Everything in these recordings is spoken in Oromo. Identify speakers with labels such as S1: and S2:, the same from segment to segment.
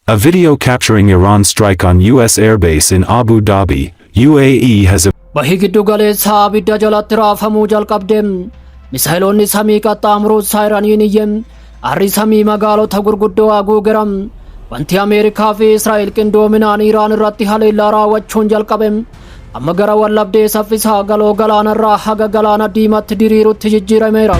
S1: A video capturing Iran strike on U.S. airbase in Abu Dhabi, UAE has
S2: Bahi giddu galeessaa abidda jalatti raafamuu jalqabde. Misaayiloonni samii qaxxaamuruu saayiraniin iyye. Aarri samii magaalota gurguddoo haguugeera. Wanti Ameerikaa fi Israa'el qindoominaan Iraan irratti haleellaa raawwachuun jalqabe amma gara wallabdee saffisaa galoo galaanarraa haga galaana diimatti diriirutti jijjiirameera.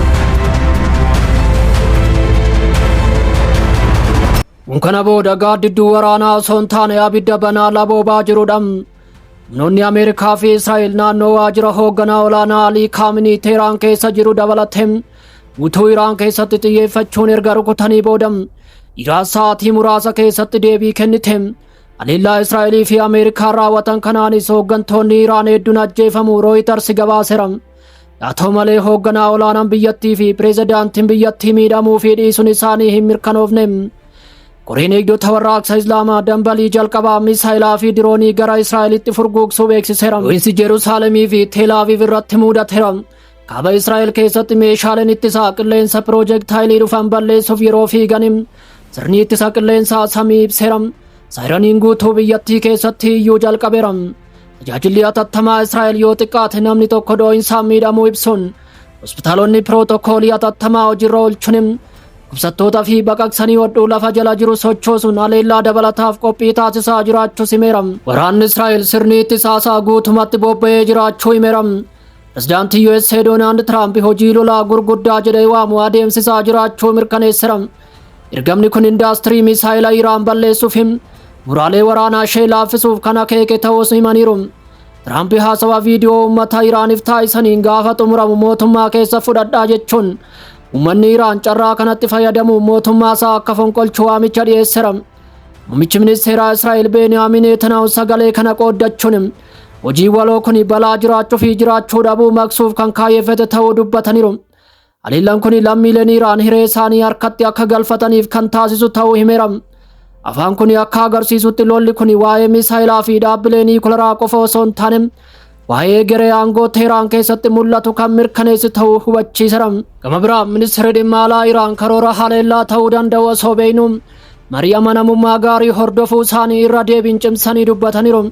S2: Kun kana booda gaaddidduu waraanaa osoo hin taane abidda banaa laboobaa jirudha. Humnoonni Ameerikaa fi Israa'el naannoo waajjira hoogganaa olaanaa Alii Kaaminii Teeraan keessa jiru dabalatee guutuu Iraan keessatti xiyyeeffachuun erga rukutanii booda, Iraan sa'aatii muraasa keessatti deebii kennite. Haleellaa Israa'elii fi Ameerikaan raawwatan kanaanis hooggantoonni Iraan hedduun ajjeefamuu Rooyitars gabaaseera. Haa ta'u malee, hoogganaa olaanaan biyyattii fi pireezidaantiin biyyattii miidhamuu fi dhiisuun isaanii hin mirkanoofne. Koreen eegdota warraaqsa Islaamaa dambalii jalqabaa misaayilaa fi diroonii gara Israa'elitti furguugsuu beeksiseera. Dho'iinsi Jerusaalemii fi Teelaaviv irratti mudateera. Kaaba Israa'el keessatti meeshaaleen ittisaa qilleensa piroojeektaayilii dhufan balleessuuf yeroo fiiganim sirni ittisa qilleensaa samii ibseera. Saayiraniin guutuu biyyattii keessatti iyyuu jalqabeera. Tajaajilli hatattamaa Israa'el yoo xiqqaate namni tokko dho'insaan miidhamuu ibsuun, hospitaalonni pirootokoolii hatattamaa hojiirra oolchuun dhukkubsattoota fi baqaqsanii hodhuu lafa jala jiru sochoosuun haleellaa dabalataaf qophii taasisaa jiraachuu himeera. Waraanni Israa'el sirni ittisaasaa guutumatti bobba'ee jiraachuu himeera. Pirezidaantii USA Doonaald Tiraamp hojii lolaa gurguddaa jedhee waamu adeemsisaa jiraachuu mirkaneesseera. Ergamni kun indaastirii misaayila Iraan balleessuuf, bu'uuraalee waraanaa ishee laaffisuuf kan akeeke ta'uus himaniiru. Tiraamp haasawaa viidiyoo uummata Iraaniif taasisaniin, gaafa xumuramu mootummaa keessa fudhadhaa jechuun, uummanni Iraan carraa kanatti fayyadamuun mootummaa isaa akka fonqolchu waamicha dhiyeesseera. Muummichi ministeeraa Israa'el Beeniyaamin Netanyahu sagalee kana qooddachuun, hojii waloo kun balaa jiraachuu fi jiraachuu dhabuu maqsuuf kan kaayyeffate ta'uu dubbataniiru. Haleellaan kun lammiileen Iraan hiree isaanii harkatti akka galfataniif kan taasisu ta'uu himeera. Afaan kun akka agarsiisutti, lolli kun waa'ee misaayilaa fi dhaabbilee niikularaa qofa osoo hin taane, waa'ee garee aangoo Teheraan keessatti mul'atu kan mirkaneessu ta'uu hubachiiseera. Gama biraa, ministeerri dhimma alaa Iraan karoora haleellaa ta'uu danda'u osoo beeknu marii amanamummaa gaarii hordofuu isaanii irra deebiin cimsanii dubbataniiru.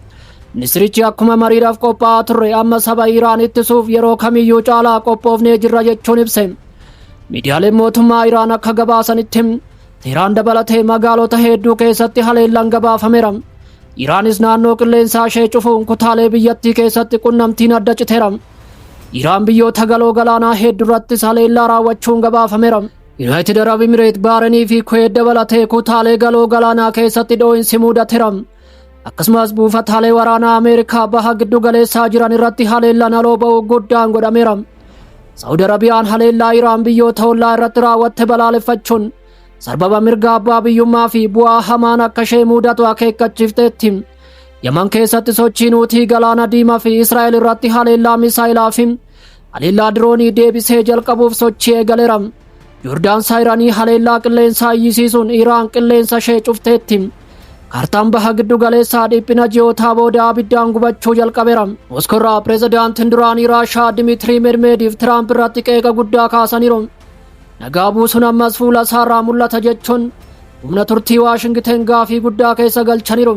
S2: Ministirichi akkuma mariidhaaf qophaa'aa turre, amma saba Iraan ittisuuf yeroo kamiyyuu caalaa qophoofnee jirra jechuun ibse. Miidiyaaleen mootummaa Iraan akka gabaasanitti, Teheraan dabalatee magaalota hedduu keessatti haleellaan gabaafameera. Iraanis naannoo qilleensaa ishee cufuun kutaalee biyyattii keessatti qunnamtiin adda citeera. Iraan biyyoota galoo galaanaa hedduu irrattis haleellaa raawwachuun gabaafameera. Yuunaayitid Arab Imireet, Baareenii fi Kuweet dabalatee kutaalee galoo galaanaa keessatti dhoo'insi mudateera. Akkasumas buufataalee waraanaa Ameerikaa baha giddu galeessaa jiran irratti haleellaan aloo ba'uu guddaan godhameera. Saawud Arabiyaan haleellaa Iraan biyyoota ollaa irratti raawwatte balaaleffachuun, sarbama mirga abbaa biyyummaa fi bu'aa hamaan akka ishee mudatu akeekkachiifteetti. Yaman keessatti sochiin Huutii galaana diimaa fi Israa'el irratti haleellaa misaayilaa fi haleellaa diroonii deebisee jalqabuuf sochii eegaleera. Joordaan saayiranii haleellaa qilleensaa iyyisiisuun Iraan qilleensa ishee cufteetti. Kaartaan baha giddu galeessaa dhiphina ji'ootaa booda abiddaan gubachuu jalqabeera. Moskoorraa pireezidaantiin duraanii Raashaa Dimitirii Medveediif Tiraamp irratti qeeqa guddaa kaasaniiru. Nagaa buusuun ammas fuula isaarraa mul'ata jechuun humna turtii Waashingiten gaafii guddaa keessa galchaniiru.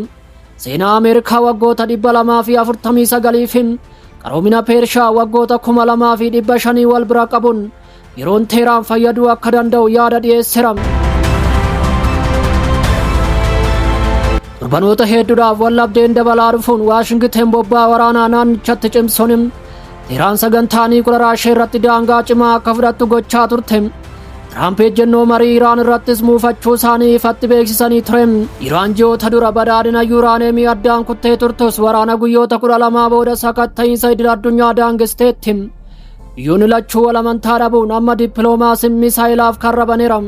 S2: Seenaa Ameerikaa waggoota 249 fi qaroomina Peershaa waggoota 2500 wal bira qabuun, yeroon Teeraan fayyaduu akka danda'u yaada dhiyeesseera. Torbanoota hedduudhaaf wallabdeen dabalaa dhufuun, Waashingiten bobbaa waraanaa naannichatti cimsuun Teeraan sagantaa niikularaa ishee irratti daangaa cimaa akka fudhattu gochaa turte. Tiraamp ejjennoo marii Iraan irrattis muufachuu isaanii ifatti beeksisanii ture. Iraan ji'oota dura badhaadhina yuuraaneemii addaan kuttee turtus, waraana guyyoota 12 booda sakatta'iinsa idil addunyaa daangesteetti. Biyyoonni lachuu wal amantaa dhabuun amma dippiloomaasiin misaayilaaf karra baneera.